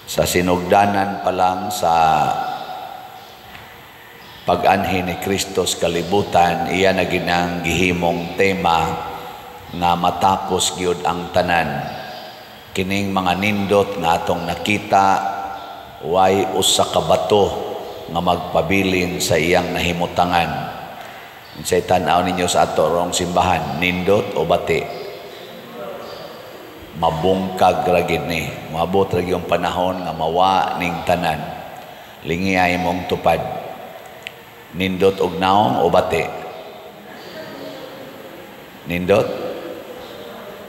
Sa sinugdanan pa lang sa pag-anhi ni Kristo sa kalibutan, iya na ginang gihimong tema nga matapos gyud ang tanan. Kining mga nindot nga atong nakita, way usa ka bato nga magpabilin sa iyang nahimutangan. Unsay tan-aw ninyo sa ato rong simbahan, nindot o bati? Mabungkag ra gid ni. Moabot ra gyud panahon nga mawa ning tanan. Lingi mong tupad. Nindot og naong o bati? Nindot?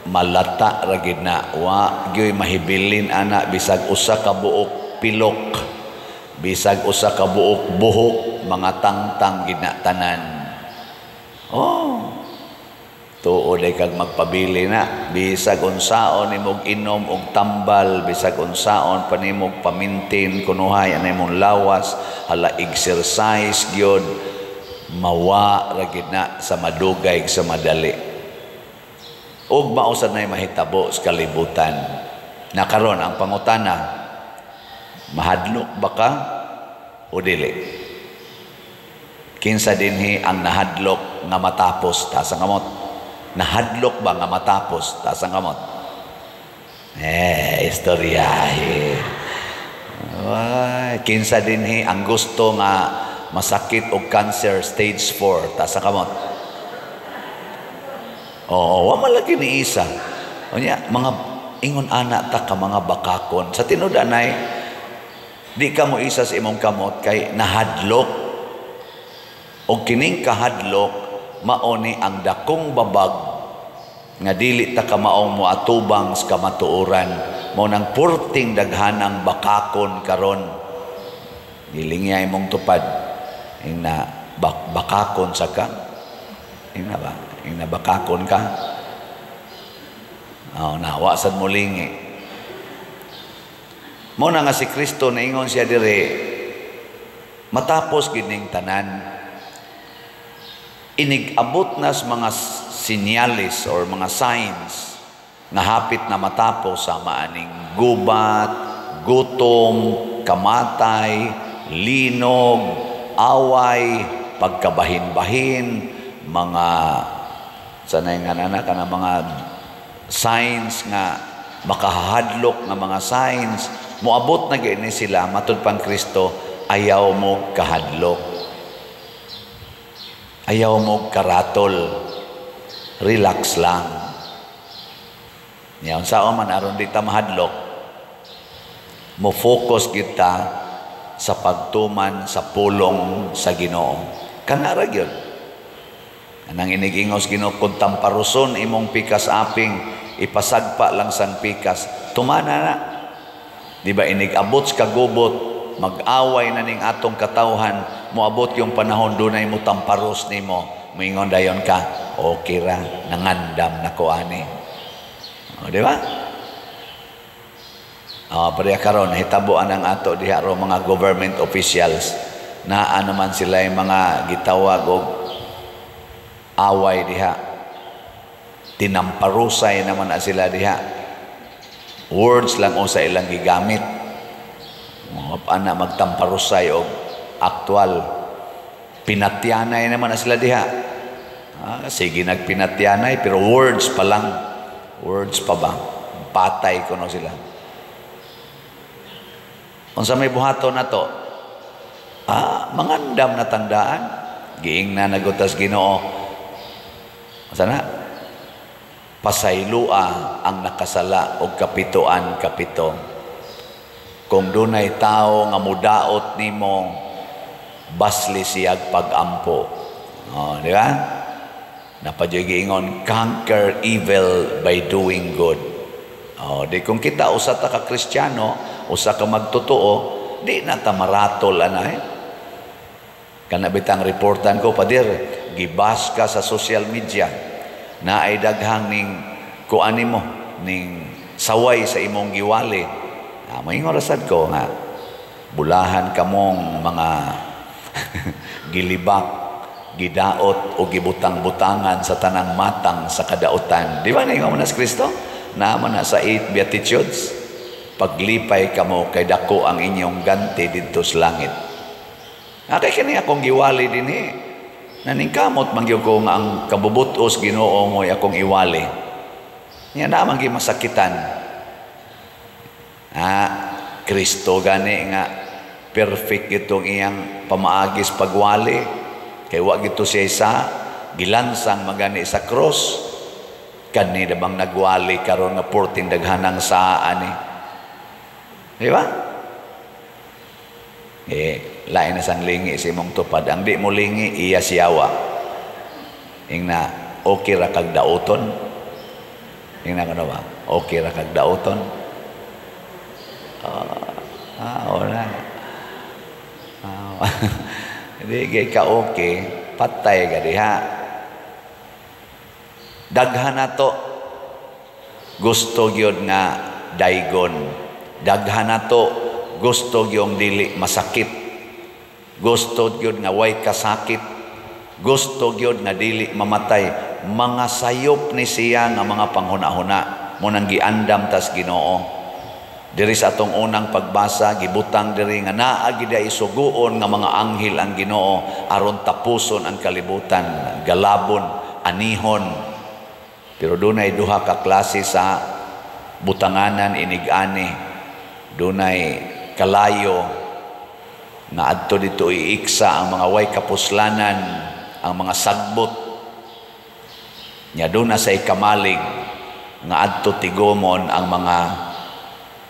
Malata ra gid na. Wa gyoy mahibilin ana, bisag usa ka buok pilok, bisag usa ka buok buhok, mga tangtang gid na tanan. Oh. Tuod ay kag magpabili na, bisag unsaon nimog inom og tambal, bisag unsaon pa nimog pamintin kunuhay anay imong lawas, hala, exercise gyud, mawa ra gid na sa madugay, sa madali. Ug mao sad nay mahitabo sa kalibutan. Na karon ang pangutana, mahadlok ba ka o dili? Kinsa dinhi ang nahadlok nga matapos? Taas ang kamot. Nahadlok ba nga matapos? Taas ang kamot. Eh, istoryahe. Ay, kinsa dinhi ang gusto nga masakit og cancer stage 4? Taas ang kamot. Oo, wa man lagi ni isa. Unya, mga ingon ana ta ka mga bakakon. Sa tinud anay, di ka mo isa sa imong kamot kay nahadlok. Og kining kahadlok mao ni ang dakong babag nga dili ta kamaong moatubang sa kamatuoran. Mao nang purting daghanang bakakon karon. Gilingi imong tupad. Ingna bakakon sa ka. Ingna ba? Ingna bakakon ka. Oh, nawa sad mo lingi. Mao na nga si Kristo naingon siya dire, matapos gining tanan. Inig-abot na sa mga sinyalis or mga signs nga hapit na matapos, sama aning gubat, gutom, kamatay, linog, away, pagkabahin-bahin, mga sanay nga nana kana mga signs nga makahadlok nga mga signs, moabot na gyud ni sila. Matud pang Kristo, ayaw mo kahadlok, ayaw mo karatol, relax lang. Yan, unsaon man aron di ta mahadlok? Mo focus kita sa pagtuman sa pulong sa Ginoo. Kana ra gyud. Anang inigingos Ginoo, kung tamparuson imong pikas aping, ipasagpa lang sang pikas. Tumana na. Di ba inig-abot sa kagubot, mag-away na ning atong katawhan, moabot yung panahon dunay mo tamparos nimo, moingon dayon ka, "Okay ra, nangandam na ko ani." O, di ba? Oh, pareha karon hitabuan ang ato diha ro mga government officials. Naa naman sila yung mga gitawag og away diha. Tinamparusay naman na sila diha. Words lang o sa ilang gigamit. Mga ana magtamparusay og actual. Pinatyanay naman na sila diha. Ah, sige, nagpinatyanay pero words pa lang. Words pa ba? Patay kuno sila. Unsa may buhaton na to? Ah, mangandam na tandaan. Giing na nagutas Ginoo. Sana pasaylua ang nakasala og kapitoan kapito. Kung dunay tao nga mudaot nimo, basli siyag pagampo. Oh, di ba? Napadyoy giingon, "Conquer evil by doing good." Oh, di kung kita usa ta ka Kristiyano, usa ka magtotoo, di na ta maratol anay. Kana bitang reportan ko, "Pader, gibas ka sa social media." Naay daghang ning kuan nimo, ning saway sa imong giwali. Ah, moingon ra sad ko nga bulahan kamong mga gilibak, gidaot o gibutang-butangan sa tanang matang sa kadautan. Di ba ningon mo na si Kristo? Naman na sa eight Beatitudes. Paglipay kamo kay dako ang inyong ganti didto sa langit. Ah, kay kini akong giwali dinhi. Naningkamot man gyud ko nga ang kabubut-os Ginoo mo'y akong iwali. Nya na man gyud masakitan. Ah, Kristo gani nga perfect itong iyang pamaagis pagwali kay wa gito siya sa gilansang magani sa cross. Kani bang nagwali karon nga 14 daghanang saa ni, di ba? Eh, lain na sang lingi si imong tupad. Ang di mo lingi, iya siyawa. Ingna, okay ra kag dauton. Ingna ko ba? Okay ra kag dauton. Ah, wala. Ah, di kay ka okay, patay ka diha. Daghan na to gusto gyud nga daygon. Daghan na to gusto gyud dili masakit. Gusto gyud nga way kasakit. Gusto gyud nga dili mamatay. Mga sayop ni siya nga mga panghuna-huna mo nang giandam tas Ginoo. Diri sa atong unang pagbasa, gibutang diri nga naa gid isuguon nga mga anghel ang Ginoo aron tapuson ang kalibutan, galabon, anihon. Pero dunay duha ka klase sa butanganan inig-ani. Dunay kalayo nga adto dito iiksa ang mga way kapuslanan, ang mga sagbot. Nya duna sa ikamalig nga adto tigomon ang mga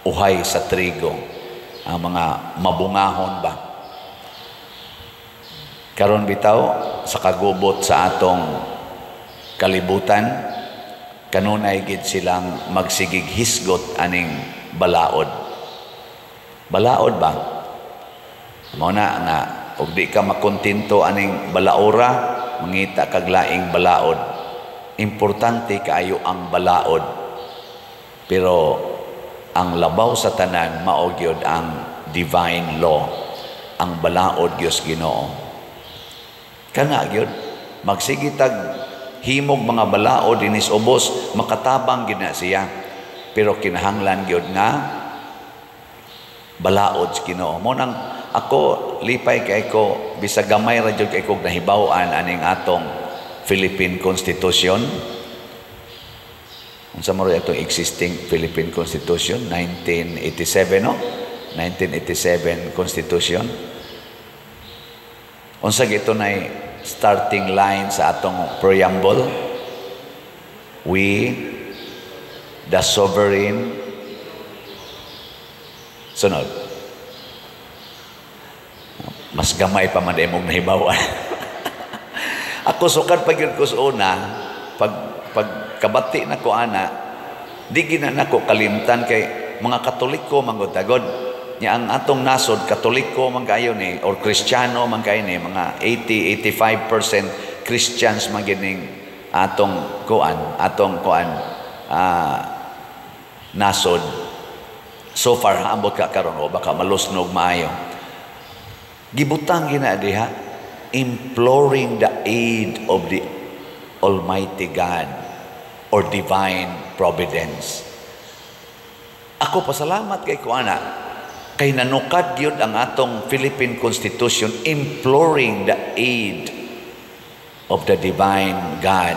uhay sa trigo, ang mga mabungahon ba. Karon bitaw sa kagubot sa atong kalibutan, kanunay gid silang magsigig hisgot aning balaod. Balaod ba? Mao na nga og di ka makontento aning balaora, mangita kag laing balaod. Importante kaayo ang balaod. Pero ang labaw sa tanan mao gyud ang divine law, ang balaod Dios Ginoo. Kana gyud magsige tag himog mga balaod dinis ubos, makatabang gid na siya. Pero kinahanglan gyud nga balaod sa Ginoo. Mo nang ako lipay kay ko bisag gamay ra jud kay kog nahibaw-an aning atong Philippine Constitution. Unsa man atong existing Philippine Constitution? 1987, no? 1987 Constitution. Unsa gito nay starting line sa atong preamble? "We the sovereign," sunod. Mas gamay pa man imong nahibaw-an. Ako sukad pa gyud ko sa una, pag kabati na ko ana, di gina nako kalimtan kay mga Katoliko man gud tagod. Nya ang atong nasod Katoliko man kayo ni or Kristiyano man kayo ni, mga 80 85% Christians man gining atong kuan nasod. So far, ambot ka karon o baka malusnog maayo. Gibutang gina diha, "imploring the aid of the Almighty God or divine providence." Ako pasalamat kay ko ana kay nanukad gyud ang atong Philippine Constitution, imploring the aid of the divine God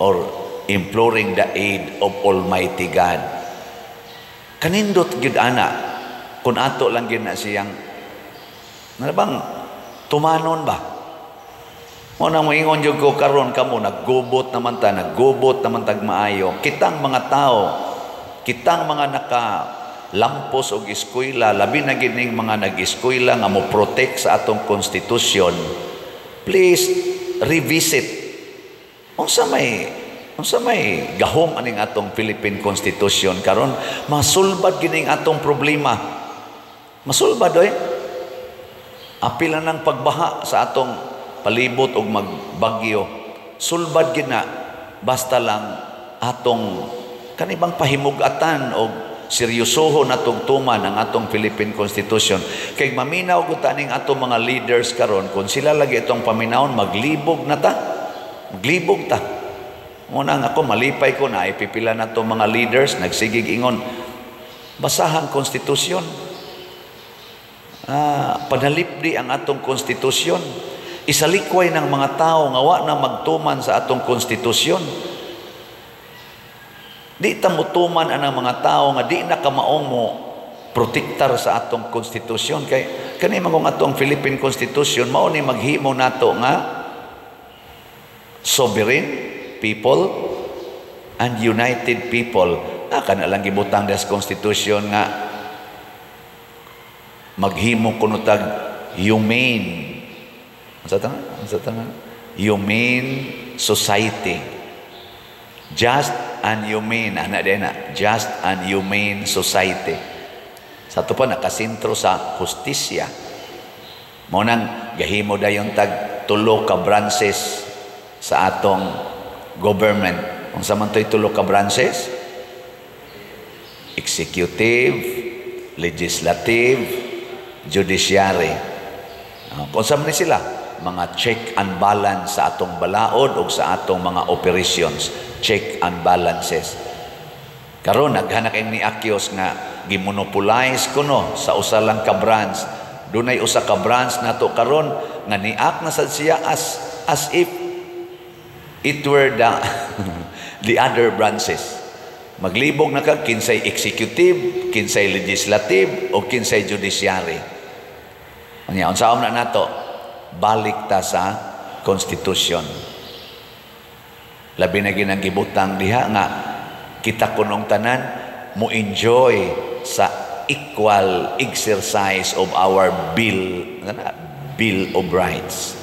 or imploring the aid of Almighty God. Kanindot gyud ana kung ato lang gyud na siyang bang tumanon ba. Mo na moingon jud ko karon kamo, naggubot naman ta, naggubot naman tag maayo. Kitang mga tao, kitang mga naka lampos og eskwela, labi na gid ning mga nag-eskwela nga mo protect sa atong konstitusyon. Please revisit. Unsa may gahom aning atong Philippine Constitution karon? Masulbad gining atong problema. Masulbad oy. Apil na ng pagbaha sa atong palibot og magbagyo. Sulbad gid na basta lang atong kanibang pahimugatan og seryosohon atong tuman ang atong Philippine Constitution. Kay maminaw gud ta ning atong mga leaders karon, kung sila lagi itong paminawon, maglibog na ta. Maglibog ta. Muna nga ako malipay ko na ipipila na itong mga leaders nagsigig ingon. Basahang konstitusyon. Panalipdi ang atong konstitusyon. Isalikway ng mga tao nga wa na magtuman sa atong konstitusyon. Di ta motuman ang mga tao nga di na kamaong mo protektar sa atong konstitusyon, kay kani man atong Philippine Constitution, mao ni maghimo nato nga sovereign people and united people. Kana lang gibutang des constitution nga maghimo kuno tag humane, unsa ta humane society, just and humane, ana din na, just and humane society. Sa ato pa, nakasentro sa hustisya. Mao nang gahimo dayon tag tulo ka branches sa atong government. Unsa man to'y tulo ka branches? Executive, legislative, judiciary. Kung sa man sila, mga check and balance sa atong balaod o sa atong mga operations, check and balances. Karon naghanak ni Akyos nga gimonopolize kuno sa usa lang ka branch. Dunay usa ka branch nato karon nga ni-act na sad siya as if it were the other branches. Maglibog na ka kinsay executive, kinsay legislative o kinsay judiciary. Unya, unsaon na nato? Balik ta sa constitution. Labi na ginang gibutang diha nga kita kunong tanan mo enjoy sa equal exercise of our bill of rights.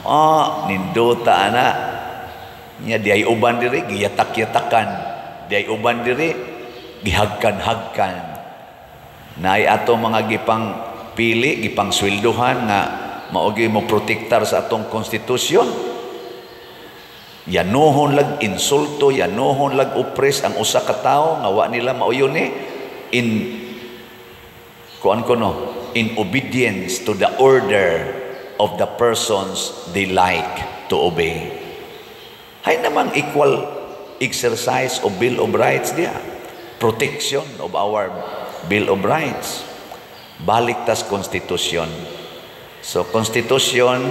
Oh, nindota ana. Nya di ay uban diri giyatak-yatakan, di ay uban diri gihagkan-hagkan. Naay ato mga gipang pili, gipang swelduhan nga mao gyud mo protektar sa atong konstitusyon. Yanuhon lag insulto, yanuhon lag oppress ang usa ka tawo nga wa nila mauyon ni in kuan ko no, in obedience to the order of the persons they like to obey. Hay namang equal exercise of Bill of Rights diya. Protection of our Bill of Rights. Balik tas konstitusyon. So, konstitusyon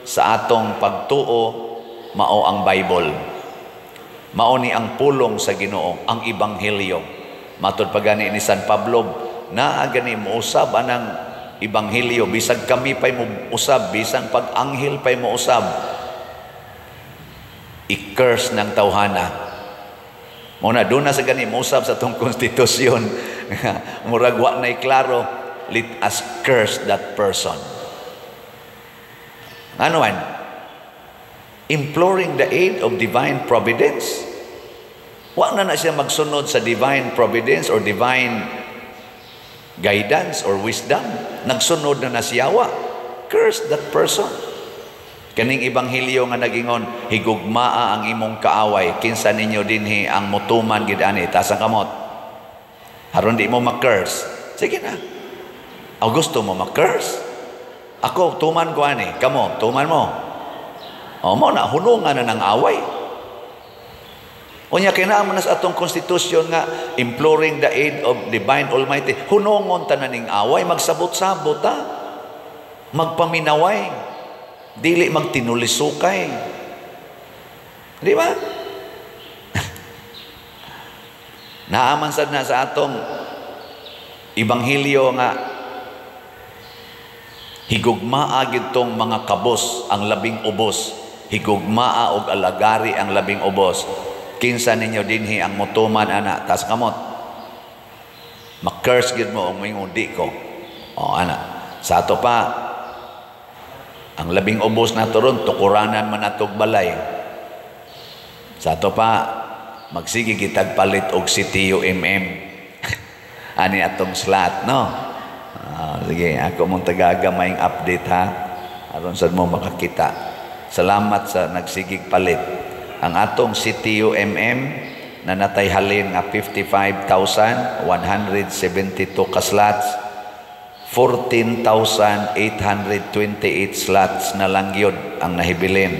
sa atong pagtuo, mao ang Bible. Mao ni ang pulong sa Ginoo, ang ebanghelyo. Matod pa gani ni San Pablo, naa gani mousab anang ebanghelyo, bisag kami pay mo usab, bisan pag anghel pay mo usab, i-curse ng tawhana. Mao na doon na sa gani mousab sa atong konstitusyon. Murag wa na'y klaro, let us curse that person. Ano man? Imploring the aid of divine providence. Wa na na siya magsunod sa divine providence or divine guidance or wisdom. Nagsunod na na siya wa. Curse that person. Kaning ebanghelyo nga nagingon, higugmaa ang imong kaaway, kinsa ninyo dinhi ang mutuman gid ani? Taas ang kamot. Aron di mo ma-curse. Sige na. O gusto mo ma-curse? Ako, tuman ko ani. Kamo, tuman mo. O mo na, hunungan na ng away. Unya, kinahanglan na sa atong konstitusyon nga imploring the aid of divine Almighty. Hunungon tanan ning away, magsabot-sabot ta. Magpaminaway. Dili magtinulisukay. Di ba? Naaman sad na sa atong ebanghelyo nga higugmaa gid tong mga kabos ang labing ubos. Higugmaa og alagari ang labing ubos. Kinsa ninyo dinhi ang mutuman ana? Tas kamot. Ma-curse gid mo og moingon di ko. O ana. Sa ato pa, ang labing ubos na ron, tukuranan man natog balay. Sa ato pa, magsige kitag palit og CTUMM. Ani atong slot, no? Sige, ako mong tagagamayng update ha. Aron sad mo makakita. Salamat sa nagsigig palit. Ang atong CTUMM na natay halin nga 55,172 ka slots, 14,828 slots na lang yun ang nahibilin,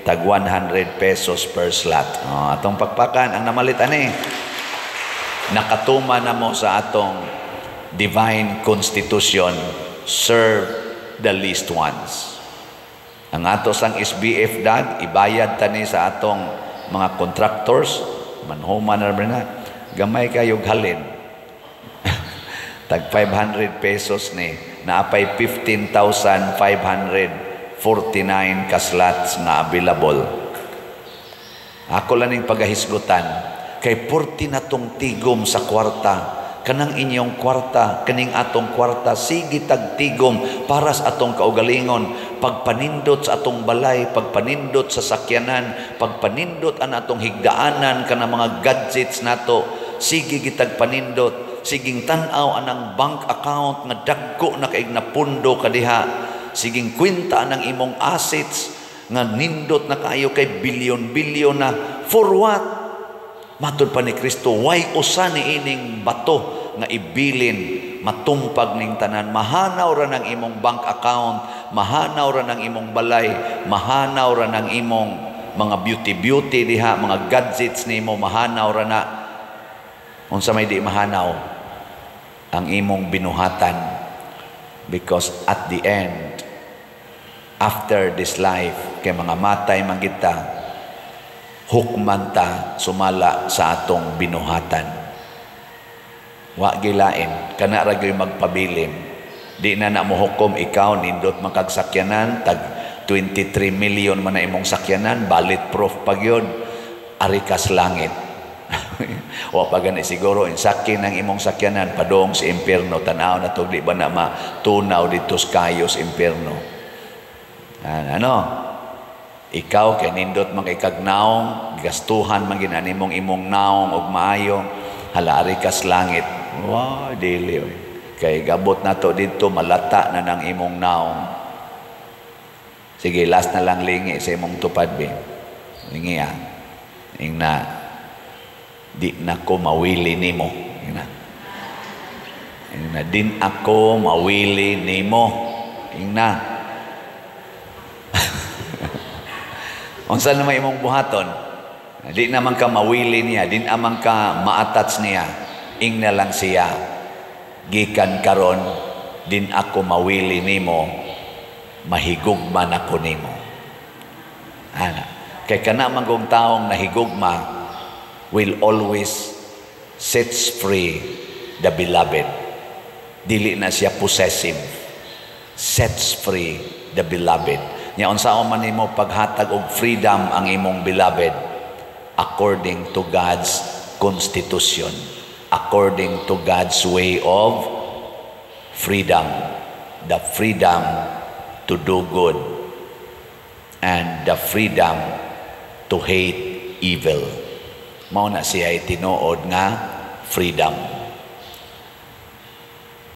tag 100 pesos per slot. Oh, atong pakpakan ang namalit ani. Nakatuma na mo sa atong divine constitution, serve the least ones. Ang ato sang SBF dag, ibayad tani sa atong mga contractors, manhuman na na, gamay kayo halin. Tag 500 pesos ni, naapay 15,549 ka slots nga available. Ako lang ning pagahisgutan, kay purti na tong tigom sa kwarta, kanang inyong kwarta, kaning atong kwarta, sige tagtigom para sa atong kaugalingon, pagpanindot sa atong balay, pagpanindot sa sakyanan, pagpanindot ang atong higdaanan, kanang mga gadgets nato, sige gitag panindot, siging tan-aw anang bank account nga dagko na kaig na pundo kadiha, siging kwenta anang imong assets nga nindot na kaayo kay bilyon-bilyon na, for what? Matud pa ni Kristo, way usa ni ining bato nga ibilin matumpag ning tanan. Mahanaw ra ng imong bank account, mahanaw ra ng imong balay, mahanaw ra ng imong mga beauty-beauty diha, mga gadgets nimo, mahanaw ra na. Unsa may di mahanaw? Ang imong binuhatan. Because at the end, after this life, kay mga matay man kita, hukman ta sumala sa atong binuhatan. Wa gilain, kana ra gyud magpabilin. Di na na mohukom ikaw, nindot man kag sakyanan, tag 23 million man na imong sakyanan, bulletproof pa gyud, ari kas langit. Wa pa gani siguro insakyan ang imong sakyanan padung sa impierno, tan-aw na to, di ba na matunaw dito sa kayos impierno. Ano? Ikaw kay nindot man kay kag naong, gastuhan man ginani mong imong naong og maayo, hala, ari kas langit. Wow, dili oy. Kay gabot na to didto, malata na ng imong naong. Sige, last na lang, lingi sa imong tupad be. Lingi ah. Ingna, di na ko mawili nimo. Ingna. Ingna, din ako mawili nimo. Ingna. Unsa naman imong buhaton? Di naman ka mawili niya, di naman ka ma-attach niya. Ingna lang siya, gikan karon, din ako mawili nimo, mahigugma na ko nimo. Ana. Kay kana man kung taong nahigugma will always sets free the beloved. Dili na siya possessive. Sets free the beloved. Nya unsa man nimo paghatag og freedom ang imong beloved? According to God's constitution, according to God's way of freedom, the freedom to do good and the freedom to hate evil. Mao na siya tinuod nga freedom.